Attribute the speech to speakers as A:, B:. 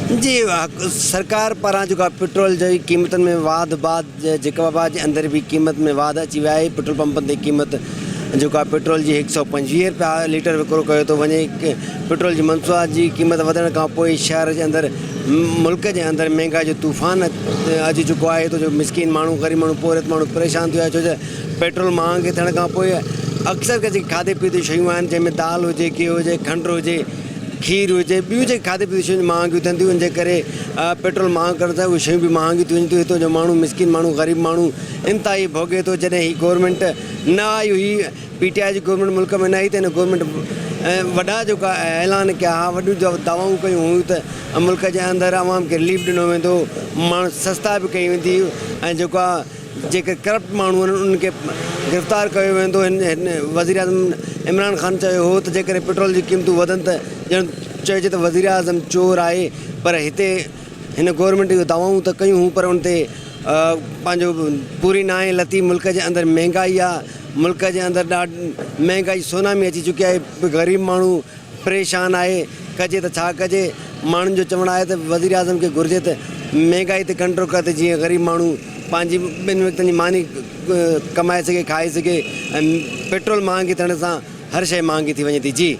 A: جي سرڪار پاران جيڪو آهي پيٽرول جي قيمتن ۾ واڌ بعد جيڪب آباد جي اندر به قيمت ۾ واڌ اچي وئي آهي پيٽرول پمپن تي قيمت جيڪو آهي پيٽرول جي هڪ سئو 25 رپيا ليٽر وڪرو ڪيو ٿو وڃي پيٽرول جي منصوعات جي قيمت وڌڻ کان پوء شهر جي اندر ملڪ جي اندر مهنگائي جو طوفان اچي چڪو آهي هتو جو مسڪين ماڻهو غريب ماڻهو پورهيت ماڻهو پريشان ٿي ويو آهي ڇو جو پيٽرول مهانگي ٿيڻ کان پوء اڪثر ڪري جيڪي کاڌي پيتي جون شيون آهن جنهن ۾ دال هجي گيهه هجي کنڊ هجي کير هجي ٻيون جيڪي کاڌي پيتي جون شيون مهانگيون ٿين ٿيون ان جي ڪري پيٽرول مهانگو ڪرڻ سان اهي شيون به مهانگيون ٿي وڃن ٿيون هتو جو ماڻهو مسڪين ماڻهو غريب ماڻهو انتهائي ڀوڳي ٿو جڏهن هي گورنمينٽ نه آئي هئي پي ٽي آء جي گورنمينٽ ملڪ ۾ نه آئي ته هن گورنمينٽ وڏا جيڪا اعلان ڪيا ها وڏيون دعوائون ڪيون هيون ته ملڪ جي اندر عوام کي رليف ڏنو ويندو ماڻهو سستا به ڪئي ويندي ۽ جيڪو جيڪي ڪرپٽ ماڻهو آهن انهن کي گرفتار ڪيو ويندو هن وزيراعظم عمران خان چيو هو ته جيڪڏهن پيٽرول جون قيمتون وڌن ته ڄڻ چئجي ته وزيراعظم چور آهي پر هتي هن گورنمينٽ اهو دعوائون ته ڪيون هيون پر ان تي پنهنجو پوري ناهي لٿي ملڪ جي اندر مهنگائي آهي ملڪ جي اندر ڏاڍ مهنگائي سونامي اچي چڪي آهي غريب ماڻهو پريشان آهي، ڪجي ته ڇا ڪجي، ماڻهن جو چوڻ آهي ته وزيراعظم کي گهرجي ته مهنگائي تي ڪنٽرول ڪري ته جيئن غريب ماڻهو پنهنجي ٻن وقتن جي ماني ڪمائي سگهي کائي سگهي ۽ پيٽرول مهانگي ٿيڻ سان هر شيء مهانگي ٿي وڃي ٿي جي.